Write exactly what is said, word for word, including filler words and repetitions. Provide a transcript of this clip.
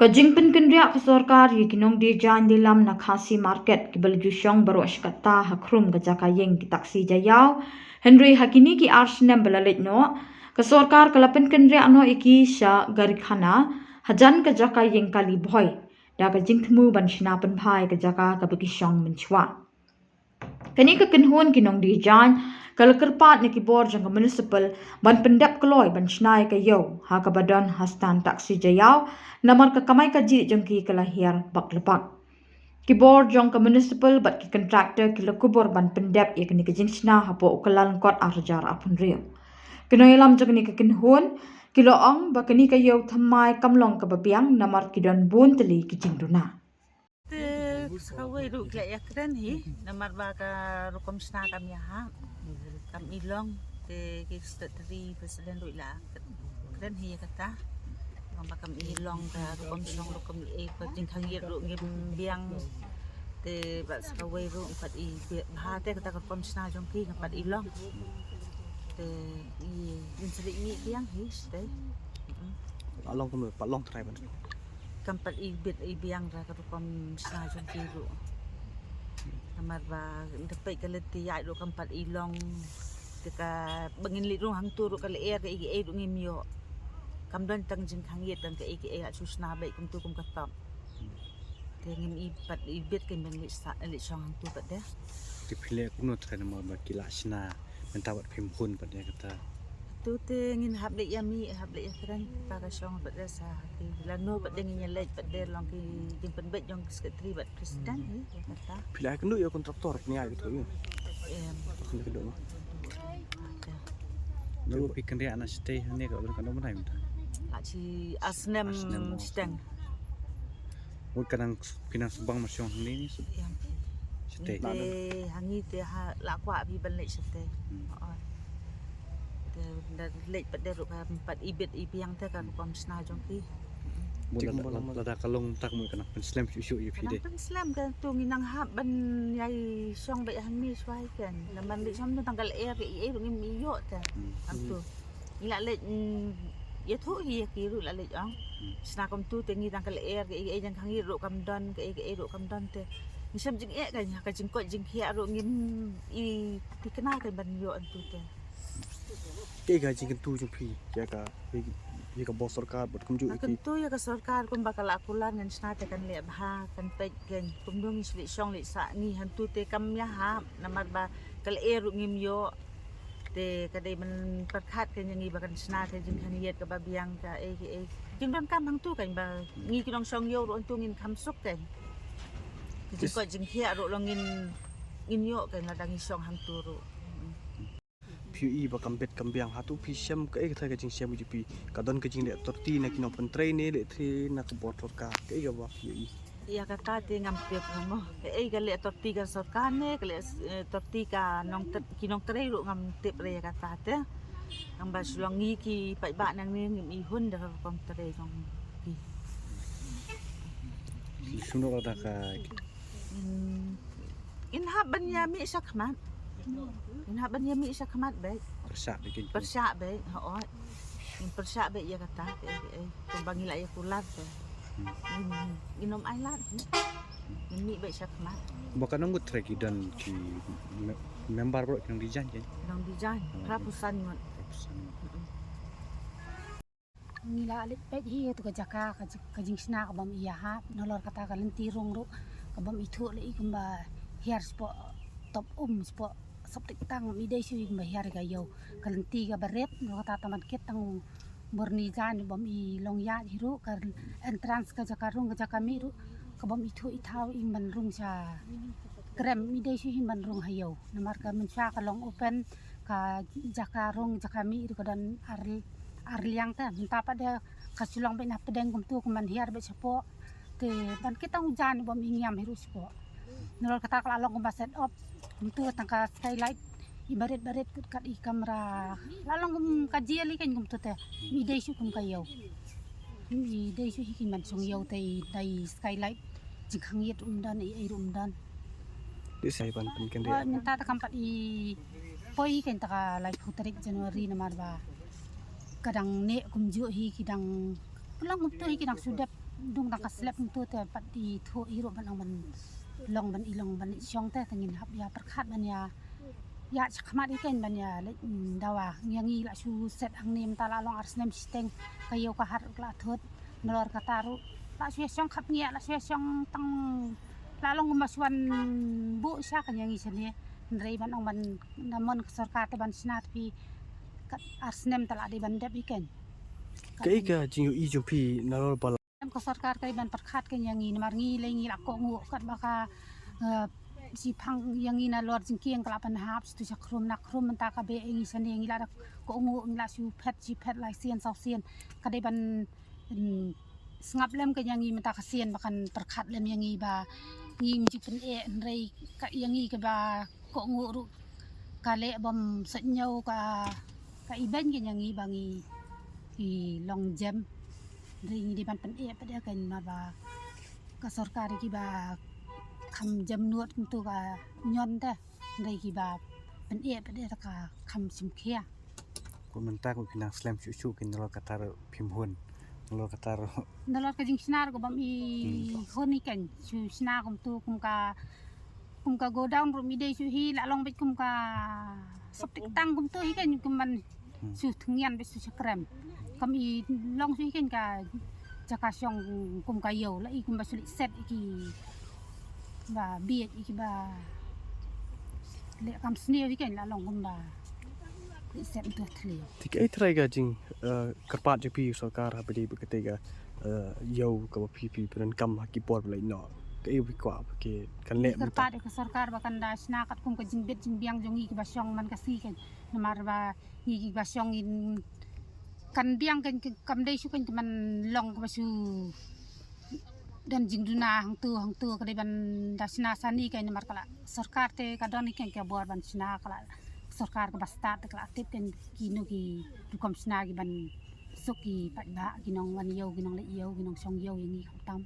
Ka jingpynkynriah ka sorkar ïa ki nongdie jaiñ die lam na Khasi Market kiba la ju shong baroh shi katta ha khrum ka jaka ïeng ki taksi jaiaw. Hynrei ha kine ki ar snem ba la leit noh, ka sorkar ka la pynkynriah noh ïa ki sha Garikhana, hajan ka jaka ïeng kali bhoi, da ka jingthmu ban shna pynbha ïa ka jaka kaba ki shong mynshuwa. Kane ka kynhun ki nongdie jaiñ ka la kyrpad na ki bor jong ka municipal ban pyndep kloi ban shna ïa ka ïew ha kaba don ha stand taksi jaiaw, namar ka kamai kajih jong ki ka la hiar bak la bak. Ki bor jong ka municipal bad ki contractor ki la kubur ban pyndep ïa kane ka jingshna hapoh u Kyllalyngkot ar hajar arphew hynriew. Ki nongïalam jong kane ka kynhun ki la ong ba kane ka ïew thymmai kam long kaba biang namar ki don bun tylli ki jingduna. Te sa kawei ruh ki la ïakren hi, namar ba ka rukom shna kam ïahap, kam i long, te ki secretary president ruh i la kren hi ïa kata. Namar ba kam i long ka rukom shong rukom i ei, ka jingkhang ïit ruh ngim biang. Te bad sa kawei ruh pat i bha te kata ka rukom shna jong ki ngam pat i long. Te i, i syrih mih biang hi shatei. Pat long kumno, pat long trai ban. Kam pat i bit i biang da ka rukom shna jong ki ruh. Namar ba da peit ka lynti ïaid ruh kam pat i long. Te kaba ngin leit rung hangto ruh ka lyer kaei kaei ruh ngim ïoh. Kam don tang jingkhang ïit tang kaei kaei, ha shu shna beit kumto kum ka top. Te ngim i pat i bit kein ban leit sa, leit shong hangto pat de. Te phi leh kumno trai namar ba ki la shna mynta bad phim hun pat de kata. Tu te ngin hap leit ïa mih, hap leit ïa kren, kata ka shong pat de sa. Te lano pat de ngin ïa leit pat de long ki jingpynbeit jong ki secretary bad president hi ïa kata. Phi la ïakynduh ïa kontraktor phi ïa kynduh ïa. Em. Phi ïakynduh ma. Te. Nalo phi kynriah na shatei hangne ka, ka nong bnai mynta. La shi ar snem. Ar snem, oh, shiteng. Mut ka nang phi nang sbang mar shong hangne ne. Em. Shatei. Te hangne te ha la kwah phi ban leit shatei. Hmm. Oh. Te da leit pat de ruh ka pat i bit i biang te ka rukom shna jong ki. Mut lada, lada ka long tak mut ka nang pynslem shuh shuh ïa phi de. Ka nang pynslem ka tu ngi nang hap ban ïai shong beit hangne shuwa hi kein. Namar leit shong tang ka lyer kaei kaei ruh ngim ïoh te. Hmm. Hangtu. Ngi la leit, mm, ïathuh hi ïa ki ruh la leit ong. Hmm. Shna kumtu te ngi tang ka lyer kaei kaei jong ka ngi ruh kam don, kaei kaei ruh kam don te. Ngi shem jingeh kein, ka jingkoit jingkhiah ruh ngim i thikna kein ban ïoh hangtu te. Kaei ka jingkyntu jong phi ïa ka, ïa ka bor sorkar bad kumjuh ïa ki. Kyntu ïa ka sorkar kumba ka la kular ngan shna te kan leh bha, kan peit kein. Kumno ngi shu leit shong leit sah ngi hangtu te kam ïahap namar ba ka lyer ruh ngim ïoh. Te ka dei ban pyrkhat kein ïa ngi ba kan shna te jingkhang ïit kaba biang kaei kaei. Jingdonkam hangtu kein ba ngi ki nongshong ïew ruh hangtu ngin kham suk kein. Jingkoit jingkhiah ruh long ngin, ngin ïoh kein lada ngi shong hangtu ruh. Phi ïohi ba kam bit kam biang, hato phi shem kaei kathei ka jingshem ka jong phi, ka don ka jingleh authority na ki nongpyntrei ne leh thei na ka bor sorkar, kaei kaba phi ïohi? Ïa kata te ngam tip mo. Kaei ka leh authority ka sorkar ne ka leh, eh, authority ka nong, ki nongtrei ruh ngam tip re ïa kata te. Ngam ba shu long ngi ki paidbah nangne ngim i hun da ka rukom trei jong ki. Shu noh da ka Hmm. Ngin hap ban ïa mih shakhmat. Ngin hap ban ïa mih shakhmat beit. Pyrshah beit. Pyrshah beit, hooid. Ngin pyrshah beit ïa kata, eh, eh, kumba ngi la ïa kular te. Hmm. Ngin, ngin ym ailad. Ngin mih beit shakhmat. Ba ka nongbud trei ki don ki me-, member baroh ki nongdie jaiñ kein. Nongdie jaiñ, hmm, phra phew san ngut. Phra phew san ngut. Hmm. Ngi la leit peit hi ïa tu ka jaka, ka ji-, ka jingshna ka bym ïahap, nalor kata ka lynti rung ruh ka bym ithuh lei kumba hiar shapoh top um, shapoh soptik tang, i dei shuh hi kumba hiar ïa ka ïew. Ka lynti kaba rit, nalor kata tang ban kit tang u bor ni jan bym i long ïaid hi ruh, ka entrance ka jaka rung ka jaka mih ruh ka bym ithuh ithaw, i ban rung sha krem, i dei shuh hi ban rung ha ïew. Namar ka mynshuwa ka long open, ka jaka rung jaka mih ruh ka don ar, ar liang te. Mynta pat de ka shu long beit na pdeng kumtu, ka man hiar beit shapoh. Te ban kit tang u jan bym i ngiam hi ruh shapoh. Nalor kata ka la long kumba set up kumtu, tang ka skylight i barit barit kut kat i kamra. La long kum ka jia lei kein kumtu te. I dei shuh kum ka ïew. I dei shuh hi ki man shong ïew te i dei skylight. Jingkhang ïit um don, i ei um don. Dei sa i ban pynkynriah. Hooid, mynta te kam pat i poi hi kein ta ka laiphew tarik January namar ba ka dang neh kumjuh hi, ki dang pynlong kumtu hi, ki dang shu dep Dung tang ka slap kumtu te pat i thuh i ruh ban ong ban long ban i long ban i shong te te ngin hap ïa pyrkhat ban ïa ïa shakhmat i kein ban ïa leit dawa ngi ngi la shu set hangne mynta la long ar snem shiteng ka ïew ka hat ruh ka la thut nalor kata ruh la shu ïa shong khapngiah la shu ïa shong tang la long kumba shu wan buh sha ka ngi shane hynrei ban ong ban namon ka sorkar te ban shna te phi ar snem te la dei ban dep i kein. Kaei ka jingïohi jong phi nalor ba Em ka sorkar ka dei ban pyrkhat ka ïa ngi namar ngi lei ngi la kohnguh katba ka eh, shi phang ïa ngi nalor jingkieng ka la pynhap sha tu sha khrum na khrum mynta ka beh ïa ngi shane ngi la da kohnguh ngi la shu phet shi phet lai sien saw sien ka dei ban mm, sngap lem ka ïa ngi mynta ka sien ba kan pyrkhat lem ïa ngi ba ngi ngi ju pyneh hynrei ka ïa ngi kaba kohnguh ruh ka leh bym sait ñiew ka ka iban ka ïa ngi ba ngi ki long jem. Hynrei ngi dei ban pyneh pat de ka namar ba ka sorkar kiba kham jem nud kumtu ka ñion te hynrei kiba pyneh pat de ka kham shim khia. Ko mynta ko phi nang slem shuh shuh ki nalor kata ruh phim hun nalor kata ruh. Nalor ka jingshna ruh ko bam i hun i kan shu shna kumtu kum ka kum ka go down ruh mi dei shu hi la long beit kum ka septic tank kumtu hi kan kum man shu thngyan beit shu shakrem kam i long shu hi kan ka jaka shong kum ka ïew la i kum ba shu leit set i ki ba biet i ki ba leh kam sniew hi kan la long kum ba leit set tu thli. Te kaei trai ka jing eh, kyrpad jong phi sorkar ha ba dei ba ka te ka eh, ïew ka ba phi phi pyndonkam ha ki por ba leit noh kaei ba phi kwah ba ki kan leh mynta. Kyrpad ka sorkar ba kan da shna katkum ka jingbit jingbiang jong ngi ki ba shong man ka si kan namar ba ngi ki ba shong in kan biang kan kam dei shu kan man long ka ba shu don jingduna hangtu hangtu ka dei ban da shna sani kan namar ka la sorkar te ka don kan ka bor ban shna ka la sorkar ka ba stad ka la tip kan kino ki rukom shna ki ban suk ki paidbah ki nong wan ïew ki nong leit ïew ki nong shong ïew ïa ngi khamtam.